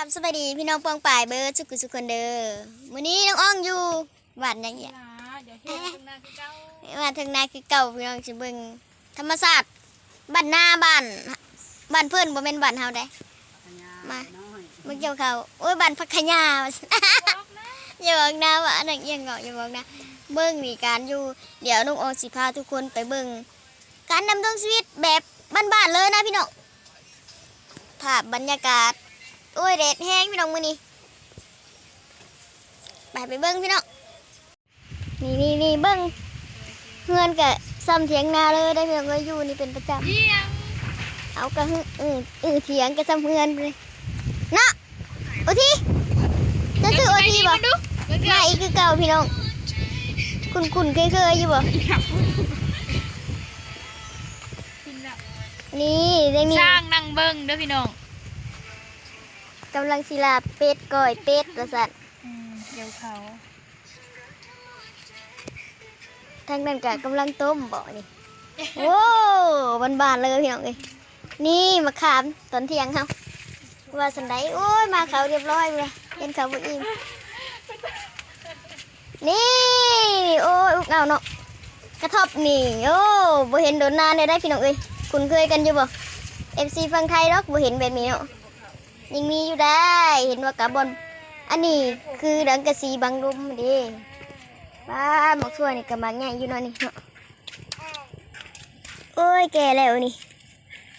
ຄັບ ສະບາຍດີພີ່ນ້ອງປ້ອງປາຍເບິດສຸກສຸກຄົນເດີ. ມື້ນີ້ນ້ອງອອງຢູ່ບ້ານຫຍັງອີກ? ບ້ານເທິງນາຄືເກົ່າ ພີ່ນ້ອງ ຊິເບິ່ງທຳມະຊາດບ້ານນາ ບ້ານ ບ້ານເພິ່ນ ບໍ່ແມ່ນບ້ານເຮົາໃດ. ມາ ມາກ່ຽວເຂົ້າ ໂອ້ຍ ບ້ານຜັກຂະຫຍ້າ ຢ່າບອກນາວ່າອັນນັ້ນ ອີຫຍັງເກາະ ຢ່າບອກນາ. ເບິ່ງນີ້ການຢູ່ ດຽວນ້ອງອອງຊິພາທຸກຄົນໄປເບິ່ງ ການດຳລົງຊີວິດແບບບ້ານໆເລີຍນະພີ່ນ້ອງ. ພາບບັນຍາກາດ ໂອ້ຍ ແດດແຮງພີ່ນ້ອງມື້ນີ້. ໄປ ໄປເບິ່ງພີ່ນ້ອງ. ນີ້ໆໆ ເບິ່ງ ເຮືອນກະຊ່ຳຖຽງນາເລີຍເດ້ພີ່ນ້ອງເອີຍ ຢູ່ນີ້ເປັນປະຈຳ. ຖຽງ ເອົາກະ ອື ອື ຖຽງກະຊ່ຳເຮືອນເລີຍເນາະ. ໂອທີ ເຈົ້າຊື່ໂອທີບໍ່? ມາອີກຄືເກົ່າພີ່ນ້ອງ. ຄຸ້ນໆເຄີຍໆຢູ່ບໍ່? ນີ້ ໄດ້ມີ ຊ່າງນັ່ງເບິ່ງເດີພີ່ນ້ອງ ກຳລັງຊິລາບເປັດ ກ້ອຍເປັດວ່າຊັ້ນ. ອືມ ກ່ຽວເຂົ້າ ທາງນັ້ນກະກຳລັງຕົ້ມບໍ່ນີ້. ໂອ້ ບ້ານໆເລີຍພີ່ນ້ອງເອີຍ. ນີ້ໝາກຂາມຕອນທ່ຽງເຮົາ ວ່າຊັ້ນໃດ. ໂອ້ຍ ມາເຂົ້າຮຽບຮ້ອຍເລີຍ ເຫັນເຂົ້າບໍ່ອີ່ມ. ນີ້ ໂອ້ຍ ອຸກເອົາເນາະ ກະທັອບນີ້. ໂອ້ ບໍ່ເຫັນດົນນານແລ້ວໃດພີ່ນ້ອງເອີຍ. ຄຸ້ນເຄີຍກັນຢູ່ບໍ່ ເອັຟຊີຝັ່ງໄທດອກ ບໍ່ເຫັນແບບນີ້ເນາະ. ຍັງມີຢູ່ໄດ໋ ເຫັນວ່າກະບ່ອນ ອັນນີ້ຄືສັງກະສີບັງລົມເດ້. ປ້າ ໝາກຖົ່ວນີ້ກະໝາກໃຫຍ່ຢູ່ເນາະນີ້ເນາະ. ໂອ້ຍ ແກ່ແລ້ວນີ້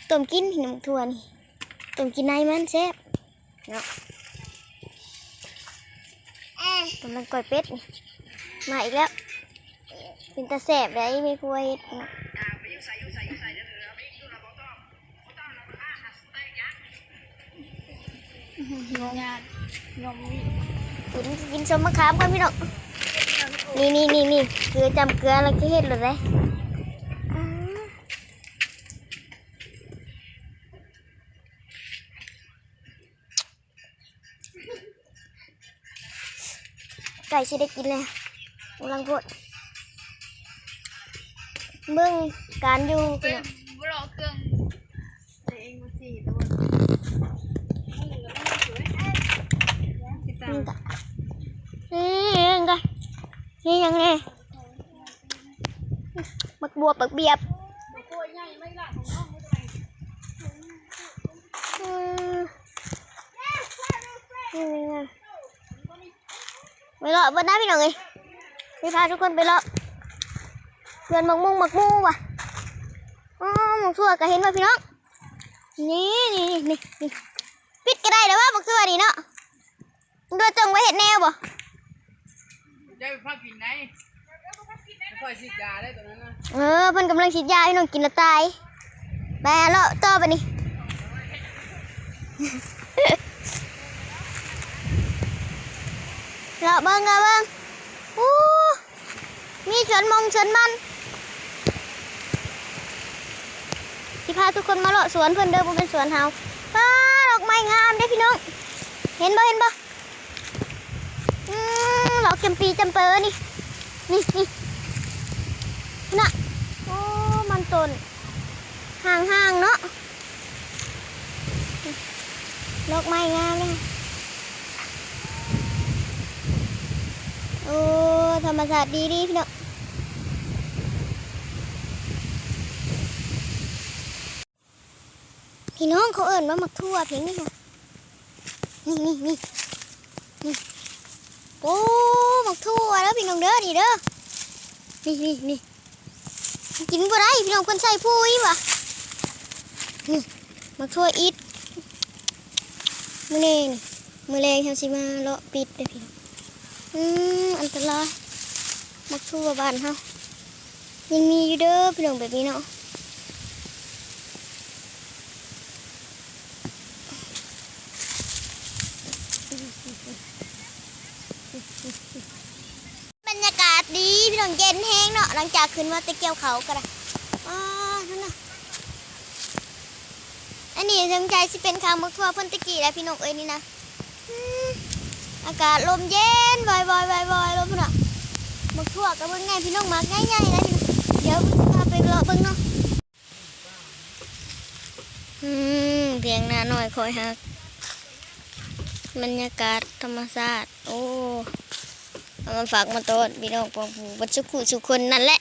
ຕົ້ມກິນ ໝາກຖົ່ວນີ້ ຕົ້ມກິນໃນມັນແຊບເນາະ. ກຳລັງກ້ອຍເປັດນີ້ ມາອີກແລ້ວ ເປັນຕາແຊບໃດ໋ ແມ່ຄົວເຮັດເນາະ. ກິນ ກິນສົ້ມໝາກຂາມກ່ອນພີ່ນ້ອງ. ນີ້ໆໆ ເກືອ ຈ້ຳເກືອແລ້ວຊິເຮັດໂລດເດ້. ໃກ້ຊິໄດ້ກິນແລ້ວ ກຳລັງໂພດ. ເບິ່ງການຢູ່ ເປັນບໍ່ລໍເຄື່ອງ ນີ້ກະ ນີ້ກະ ນີ້ຫຍັງແດ່? ໝາກບວບ ໝາກບຽບ ອືມ ໄປເລາະເບິ່ງນະພີ່ນ້ອງເອີຍ ຊິພາທຸກຄົນໄປເລາະສວນໝາກມຸງໝາກໝູ່ວ່າ. ອໍ ໝາກຖົ່ວກະເຫັນວ່າພີ່ນ້ອງ ນີ້ໆໆ ປິດກະໄດ້ແລ້ວວ່າໝາກຖົ່ວນີ້ເນາະ. ຕົວຈົ່ງໄວ້ເຮັດແນວບໍ່? ຢ່າໄປພາກິນໄດ໋ ຄ່ອຍສີດຢາໄດ໋ຕົວນັ້ນນະ. ເອີ ເພິ່ນກຳລັງສີດຢາໃຫ້ນ້ອງກິນລະຕາຍ. ໄປເລາະຕໍ່ບາດນີ້ ເລາະເບິ່ງ ເລາະເບິ່ງ. ອູ້ ມີສວນມົງສວນມັນ ຊິພາທຸກຄົນມາເລາະສວນເພິ່ນເດີ ບໍ່ແມ່ນສວນເຮົາ. ປ້າ ດອກໄມ້ງາມເດ້ພີ່ນ້ອງ ເຫັນບໍ່ ເຫັນບໍ່? ອືມ ດອກຈຳປີຈຳເປີນີ້ ນີ້ ນີ້ນະ. ໂອ້ ມັນຕົ້ນຫ່າງໆເນາະ. ດອກໄມ້ງາມເດ້. ໂອ້ ທຳມະຊາດດີໆ ພີ່ນ້ອງ. ພີ່ນ້ອງ ເຂົາເອີ້ນວ່າໝາກຖົ່ວເພງນີ້ ນີ້ໆໆ ນີ້. ໂອ້ ໝາກຖົ່ວເດີພີ່ນ້ອງເດີ ນີ້ເດີ ນີ້ໆໆ. ກິນບໍ່ໄດ້ພີ່ນ້ອງ ເພິ່ນໃສ່ປຸ໋ຍວ່າ. ນີ້ ໝາກຖົ່ວອິດ. ມື້ນີ້ນີ້ ມື້ແລງເຮົາຊິມາເລາະປິດເດີພີ່ນ້ອງ. ອືມ ອັນຕະລາຍ ໝາກຖົ່ວບ້ານເຮົາ ຍັງມີຢູ່ເດີພີ່ນ້ອງ ແບບນີ້ເນາະ. ບັນຍາກາດດີພີ່ນ້ອງ ເຢັນແຮງເນາະ ຫຼັງຈາກຂຶ້ນມາແຕ່ກ່ຽວເຂົ້າກະໄດ້. ອໍ ນັ້ນນະ ອັນນີ້ສົງໄສຊິເປັນຄາງໝາກຖົ່ວເພິ່ນແຕ່ກີ້ແຫຼະພີ່ນ້ອງເອີຍ ນີ້ນະ. ອືມ ອາກາດລົມເຢັນ ວອຍໆໆໆ ລົມພຸ້ນນະ. ໝາກຖົ່ວກະເບິ່ງແນ່ພີ່ນ້ອງ ໝາກໃຫຍ່ໆ ໄດ໋ພີ່ນ້ອງ. ດຽວຊິພາໄປເລາະເບິ່ງເນາະ. ອືມ ຖຽງນານ້ອຍຂ້ອຍຫັ້ນ ບັນຍາກາດທຳມະຊາດ ໂອ້ ເອົາມາຝາກມາຕ້ອນພີ່ນ້ອງປອງຜູ້ເບິດສູ່ຜູ້ສູ່ຄົນນັ້ນແຫຼະ.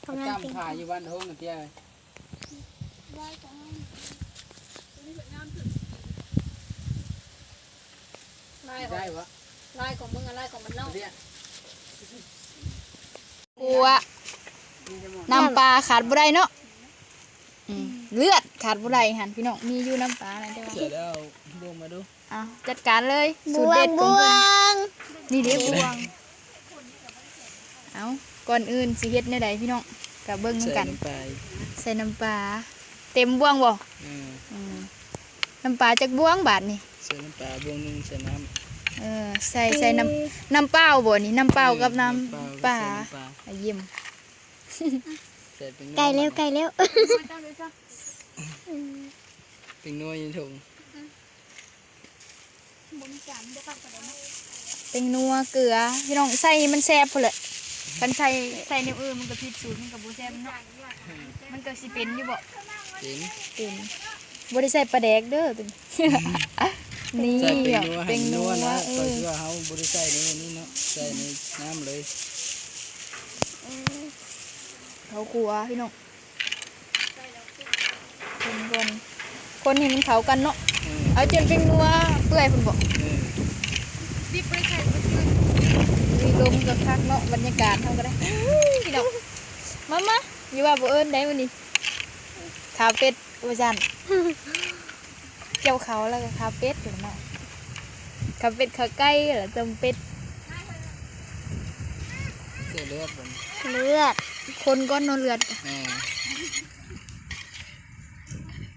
ກຳລັງກິນ ຂາຍຢູ່ບ້ານທົ່ງນະເຕ້ຍ. ລາຍຂອງ ໄດ້ບໍ່? ລາຍຂອງມຶງ ລາຍຂອງບ້ານນອກ. ເດ ກົວ ນ້ຳປາຂາດບໍ່ໄດ້ເນາະ. ອືມ ເລືອດຂາດບໍ່ໄດ້ຫັ້ນພີ່ນ້ອງ ມີຢູ່ນ້ຳປານັ້ນ ແຕ່ວ່າ ໃສ່ແລ້ວ ລວມມາດູ. ເອົາ ຈັດການເລີຍ ສູດເດັດຂອງເພິ່ນ. ນີ້ເດ້ ບ່ວງ. ເອົາ ກ່ອນອື່ນຊິເຮັດແນວໃດພີ່ນ້ອງ ກະເບິ່ງນຳກັນ. ໃສ່ນ້ຳປາ ໃສ່ນ້ຳປາ ເຕັມບ່ວງບໍ່? ເອີ ອືມ ນ້ຳປາຈັກບ່ວງບາດນີ້? ໃສ່ນ້ຳປາບ່ວງໜຶ່ງ ໃສ່ນ້ຳ ເອີ ໃສ່ ໃສ່ນ້ຳ ນ້ຳເປົ່າບໍ່ນີ້? ນ້ຳເປົ່າກັບນ້ຳປາ ອືມ ນ້ຳເປົ່າ ໃສ່ນ້ຳປາ ອາ ຢ້ຽມ. ໃສ່ແປ້ງນົວ ໃກ້ແລ້ວ ໃກ້ແລ້ວ ແປ້ງນົວຢູ່ຖົງ. ແປ້ງນົວ ເກືອ ພີ່ນ້ອງ ໃສ່ໃຫ້ມັນແຊບພຸ້ນແຫຼະ. ຄັນໃສ່ ໃສ່ແນວອື່ນມັນກໍຜິດສູດ ມັນກໍບໍ່ແຊບເນາະ. ມັນກໍຊິເປັນຢູ່ບໍ່? ເປັນ ເປັນ. ບໍ່ໄດ້ໃສ່ປາແດກເດີໂຕນີ້. ນີ້ ໃສ່ແປ້ງນົວ ແປ້ງນົວ ໃຫ້ມັນນົວນະ. ເອີ ຂ້ອຍຄິດວ່າເຮົາບໍ່ໄດ້ໃສ່ໃນນີ້ເນາະ ໃສ່ໃນນ້ຳເລີຍ. ເອີ ເຂົ້າຄົວພີ່ນ້ອງ. ຄົນກ່ອນ ຄົນໃຫ້ມັນເຂົ້າກັນເນາະ. ເອີ ເອົາຈົນແປ້ງນົວເປື່ອຍພຸ້ນບໍ? ເອີ ດິບບໍ່ໄດ້ໃສ່ ອຸ້ຍ ລົມກໍຄັກເນາະ ບັນຍາກາດເຮົາກໍໄດ້. ພີ່ນ້ອງ ມາ ມາ ຢ່າວ່າບໍ່ເອີ້ນໄດ໋ມື້ນີ້ ຂາເປັດວ່າຊັ້ນ. ກ່ຽວເຂົ້າແລ້ວກໍຂາເປັດເນາະ ຂາເປັດ ຂາໄກ່ ແລ້ວຕົ້ມເປັດ. ເສຍເລືອດ ເລືອດ ຄົນກ່ອນເນາະ ເລືອດ. ເອີ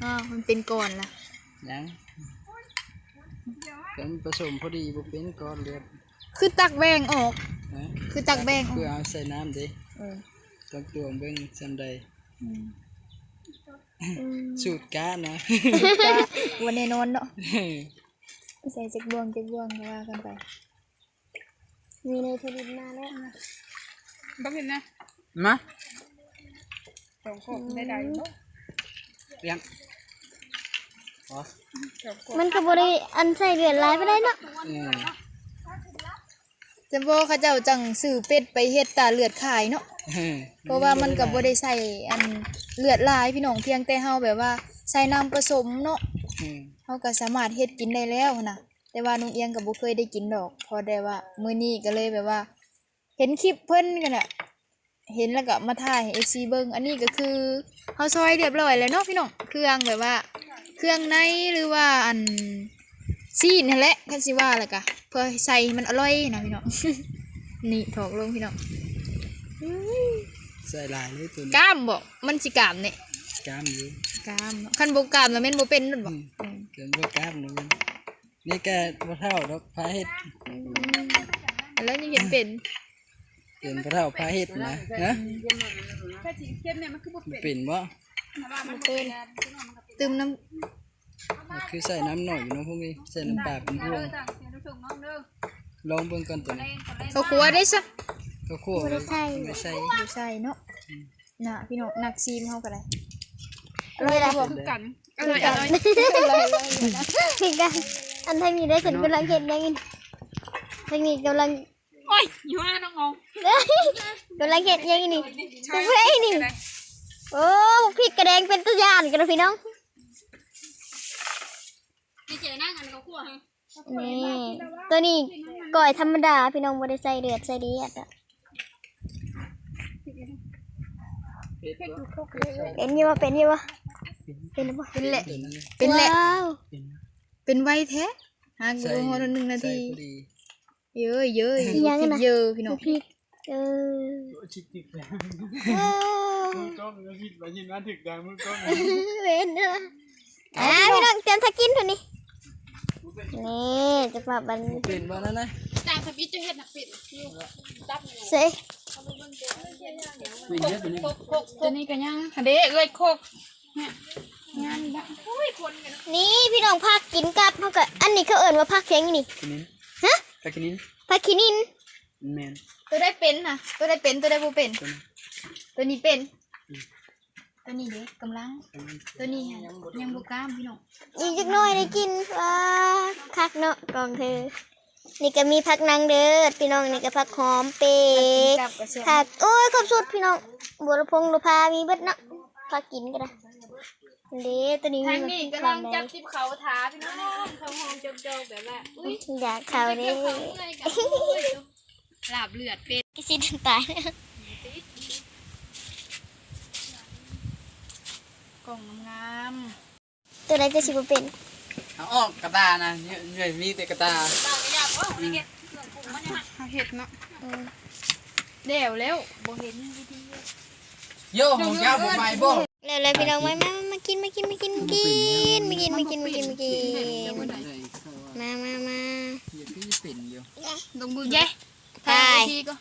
ອ້າວ ມັນເປັນກ້ອນລະ? ຍັງ ກໍມັນປະສົມພໍດີ ບໍ່ເປັນກ້ອນເລືອດ. ຄືຕັກແບ່ງອອກ? ຮະ? ຄືຕັກແບ່ງອອກ ເພື່ອເອົາໃສ່ນ້ຳເດ້. ເອີ ຕ້ອງຕວງເບິ່ງສ່ຳໃດ. ອືມ ອືມ ສູດກະນະ ກະບໍ່ແນ່ນອນເນາະ. ເອີ ໃສ່ຈັກບ່ວງ ຈັກບ່ວງກໍວ່າກັນໄປ. ມີໃນທະວິດມາແລ້ວ ບັກເຫັນນະ ມາ ສອງຄອບ ອືມ ໄດ້ ໄດ້ຢູ່ບໍ່? ລ້ຽງ ອໍ ສອງຄອບ ມັນກໍບໍ່ໄດ້ອັນໃສ່ເລືອດຫຼາຍປານໃດເນາະ. ອືມ ຈັ່ງບໍ່ເຂົາເຈົ້າຈັ່ງຊື້ເປັດໄປເຮັດຕາເລືອດຂາຍເນາະ. ເອີ ເພາະວ່າມັນກໍບໍ່ໄດ້ໃສ່ອັນເລືອດຫຼາຍພີ່ນ້ອງ ພຽງແຕ່ເຮົາແບບວ່າໃສ່ນ້ຳປະສົມເນາະ. ເອີ ເຮົາກໍສາມາດເຮັດກິນໄດ້ແລ້ວຫັ້ນນະ. ແຕ່ວ່ານ້ອງອຽງກໍບໍ່ເຄີຍໄດ້ກິນດອກ ພໍໄດ້ວ່າມື້ນີ້ກໍເລີຍແບບວ່າເຫັນຄລິບເພິ່ນກໍນະ ເຫັນແລ້ວກໍມາຖ່າຍໃຫ້ເອັຟຊີເບິ່ງ. ອັນນີ້ກໍຄືເຮົາຊອຍຮຽບຮ້ອຍແລ້ວເນາະພີ່ນ້ອງ ເຄື່ອງແບບວ່າເຄື່ອງໃນ ຫຼືວ່າອັນຊີ້ນຫັ້ນແຫຼະ ຄັນຊິວ່າແລ້ວກໍ ເພື່ອໃສ່ໃຫ້ມັນອະລ່ອຍນະພີ່ນ້ອງ. ນີ້ຖອກລົງພີ່ນ້ອງ. ໃສ່ຫຼາຍເລີຍໂຕນີ້ ກ້າມບໍ່? ມັນຊິກ້າມນີ້ ກ້າມຢູ່ ກ້າມເນາະ. ຄັນບໍ່ກ້າມລະແມ່ນບໍ່ເປັນໂລດບໍ່? ອືມ ອືມ ຄັນບໍ່ກ້າມລະແມ່ນ ນີ້ກະບໍ່ເຖົ້າດອກ ພາເຮັດ. ອືມ ແລ້ວຍັງເຮັດເປັນ ເປັນຜູ້ເຖົ້າພາເຮັດນະ. ຮະ? ອືມ ເປັນບໍ່? ບໍ່ເປັນ. ຕື່ມນ້ຳ ຄືໃສ່ນ້ຳໜ້ອຍຢູ່ເນາະ ພວກນີ້ ໃສ່ນ້ຳປາເປັນບ່ວງ. ລອງເບິ່ງກ່ອນໂຕນີ້ ເຂົ້າຄົວເດ້ຊະ? ເຂົ້າຄົວ ບໍ່ໄດ້ໃສ່ ບໍ່ໄດ້ໃສ່ ບໍ່ໃສ່ເນາະ. ອືມ ນະ ພີ່ນ້ອງ ນັກຊີມເຮົາກໍໄດ້. ອະລ່ອຍບໍ່? ຄືກັນ ອະລ່ອຍ ອະລ່ອຍ ຄືກັນ. ອັນທາງນີ້ໄດ້ ເພິ່ນກຳລັງເຮັດຫຍັງຢູ່ນີ້? ທາງນີ້ກຳລັງ ໂອ້ຍ ຢູ່ຫານ້ອງອອງ ກຳລັງເຮັດຫຍັງຢູ່ນີ້? ຜູ້ໃດນີ້? ໂອ້ ພິກກະແດງເປັນຕາຢ້ານກັນເນາະພີ່ນ້ອງ. ນີ້ ໂຕນີ້ກ້ອຍທຳມະດາພີ່ນ້ອງ ບໍ່ໄດ້ໃສ່ເລືອດໃສ່ເລືອດອະ. ເປັນຢູ່ບໍ່? ເປັນຢູ່ບໍ່? ເປັນບໍ່? ເປັນແຫຼະ ເປັນແຫຼະ. ວ້າວ ເປັນໄວແທ້ ຫາກບໍ່ຮອດໜຶ່ງນາທີ. ເຢີ້ຍ ເຢີ້ຍ ອີ່ຫຍັງນະ? ເຢີ້ຍ ພີ່ນ້ອງ ເອີ ເອີ ມືກ້ອງ ຜິດວ່າຍິນມາຖືກດາງມືກ້ອງ. ເວັນເດີ ອ່າ ພີ່ນ້ອງ ຕຽມຖ້າກິນໂຕນີ້. ນີ້ ຈະປາບບັນ ເປັນບໍ່ນັ້ນນະ? ຈານທຳອິດຈະເຮັດນະ ເປັນຢູ່ ດັບຢູ່ ເຊ ເປັນເດ້ໂຕນີ້. ໂຕນີ້ກໍຍັງ ຫັ້ນເດ້ ເອື້ອຍ ໂຄກ ງາມອີກແລ້ວ. ນີ້ພີ່ນ້ອງ ຜັກກິນກັບ ເຮົາກໍ ອັນນີ້ເຂົາເອີ້ນວ່າຜັກຫຍັງນີ້? ຂະໜິນ. ຮະ? ຜັກຂະໜິນ ຜັກຂະໜິນ. ແມ່ນ ໂຕໃດເປັນນະ ໂຕໃດເປັນ ໂຕໃດບໍ່ເປັນ ໂຕນີ້ ໂຕນີ້ເປັນ ອືມ ໂຕນີ້ເດ້ ກຳລັງ ໂຕນີ້ຫັ້ນຍັງບໍ່ກ້າມພີ່ນ້ອງ ອີກຈັກໜ້ອຍໄດ້ກິນ ວ້າ ຄັກເນາະກອງເທີ. ນີ້ກໍມີຜັກນັງເດີພີ່ນ້ອງ ນີ້ກໍຜັກຫອມເປກ ຜັກ ໂອ້ຍ ຄົບຊຸດພີ່ນ້ອງ ບົວລະພົງລະພາມີເບິດເນາະ ພາກິນກໍໄດ້ ເດ້ ໂຕນີ້ ທາງນີ້ກຳລັງຈັບຕິບເຂົ້າຖ້າພີ່ນ້ອງ ເຂົ້າຫ້ອງຈອກໆ ແບບວ່າ ອຸ້ຍ ຢາກເຂົ້າເດ້ ລາບເລືອດເປັນ ກະຊິຕາຍ ກ້ອງງາມໆ ໂຕໃດກໍຊິບໍ່ເປັນ ເອົາອອກກະຕ່ານະ ເຫຍື່ອຍມີແຕ່ກະຕ່າ ເຮົາເຮັດເນາະ ອືມ ແລ້ວແລ້ວ ບໍ່ເຫັນວິທີເຮັດ ໂຢ ຂອງເຈົ້າບໍ່ໄໝບໍ່ ແລ້ວໆ ພີ່ນ້ອງ ມາ ມາ ມາກິນ ມາກິນ ມາກິນ ມາກິນ ມາກິນ ມາກິນ ມາກິນ ມາກິນ ມາ ມາ ມາ ຢາກຄືເປັນຢູ່ ເບິ່ງເບິ່ງເດ້ ໄປ ຖ່າຍວິທີກໍ